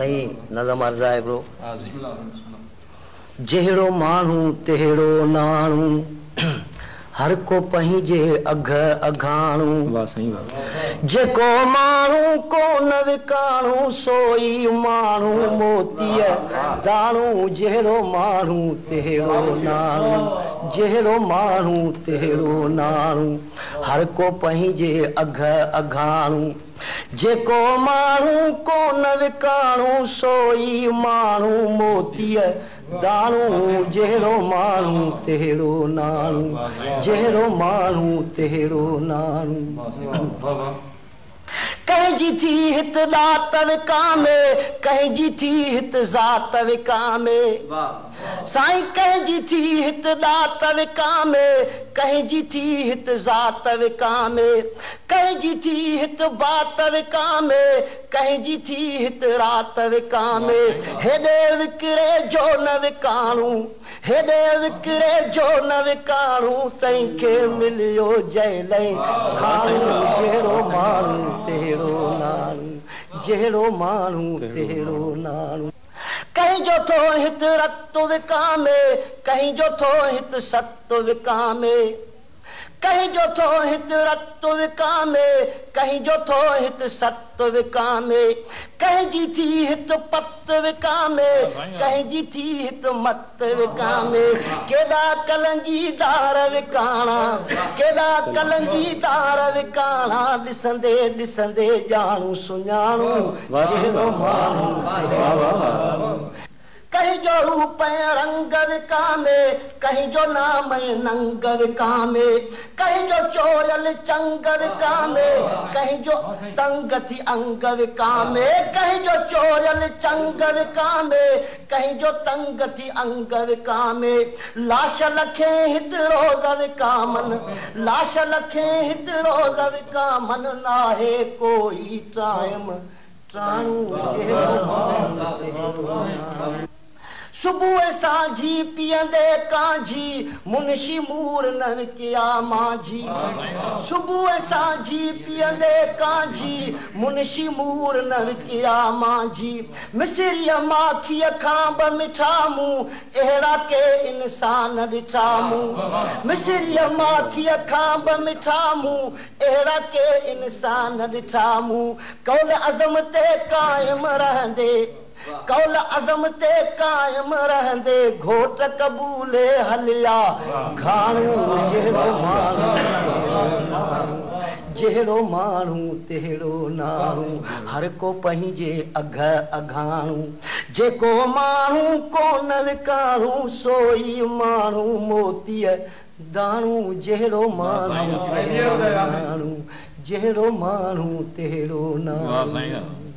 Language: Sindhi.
سائين نظم عرض آهي هڪڙو. جهڙو ماڻهو تهڙو ناڻو، هر ڪو پنهنجي اگهه اگهاڻو. جيڪو ماڻهو ڪونه وڪاڻو، سو ئي ماڻهو موتيء داڻو. جهڙو ماڻهو تهڙو ناڻو، جهڙو ماڻهو تهڙو ناڻو، هر ڪو پنهنجي اگهه اگهاڻو. جيڪو ماڻهو ڪونه وڪاڻو، سو ئي ماڻهو موتيء داڻو. جهڙو ماڻهو تهڙو ناڻو، جهڙو ماڻهو تهڙو ناڻو. ڪنهن جي ٿي هت ڏات وڪامي، ڪنهن جي ٿي هت ذات وڪامي. سائين ڪنهن جي ٿي هت ڏات وڪامي، ڪنهن جي ٿي هت ذات وڪامي. ڪنهن جي ٿي هت بات وڪامي، ڪنهن جي ٿي هت رات وڪامي. هيڏي وڪري جو نه وڪاڻو، هيڏي وڪري جو نه وڪاڻو، تنهن کي مليو جيل ۽ ٿاڻو. جهڙو ماڻهو تهڙو ناڻو، جهڙو ماڻهو تهڙو ناڻو. ڪنهن جو ٿو هت رت وڪامي، ڪنهن جو ٿو هت ست وڪامي. ڪنهن جو ٿو هت رت وڪامي، ڪنهن جو ٿو هت ست وڪامي. ڪنهن جي ٿي هت پت وڪامي، ڪنهن جي ٿي هت مت وڪامي. ڪيڏا ڪلنگيدار وڪاڻا، ڪيڏا ڪلنگيدار وڪاڻا، ڏسندي ڏسندي ڄاڻون سڃاڻون. جهڙو ماڻهو تهڙو ناڻو. ڪنهن جو روپ ۽ رنگ وڪامي، ڪنهن جو نام ۽ ننگ وڪامي. ڪنهن جو چوريل چنگ وڪامي، ڪنهن جو تنگ ٿي انگ وڪامي. ڪنهن جو چوريل چنگ وڪامي، ڪنهن جو تنگ ٿي انگ وڪامي. لاش لکين هت روز وڪامن، لاش لکين هت روز وڪامن، ناهي ڪوئي ٽائيم ٽاڻو. جهڙو ماڻهو تهڙو ناڻو. صبح سانجهي پيئندي ڪانجهي، منشي مور نه وڪيا مانجهي. صبح سانجهي پيئندي ڪانجهي، منشي مور نه وڪيا مانجهي. مصريء ماکيء کان به مٺا مون، اهڙا ڪي انسان ڏٺا مون. مصريء ماکيء کان به مٺا مون، اهڙا ڪي انسان ڏٺا مون. قول عزم تي قائم رهندي، قول عزم تي قائم رهندي، گهوٽ قبولي هليا گهاڻو. جهڙو ماڻهو تهڙو ناڻو، جهڙو ماڻهو تهڙو ناڻو، هر ڪو پنهنجي اگهه اگهاڻو. جيڪو ماڻهو ڪونه وڪاڻو، سو ئي ماڻهو موتيء داڻو. جهڙو ماڻهو تهڙو ناڻو، جهڙو ماڻهو تهڙو ناڻو.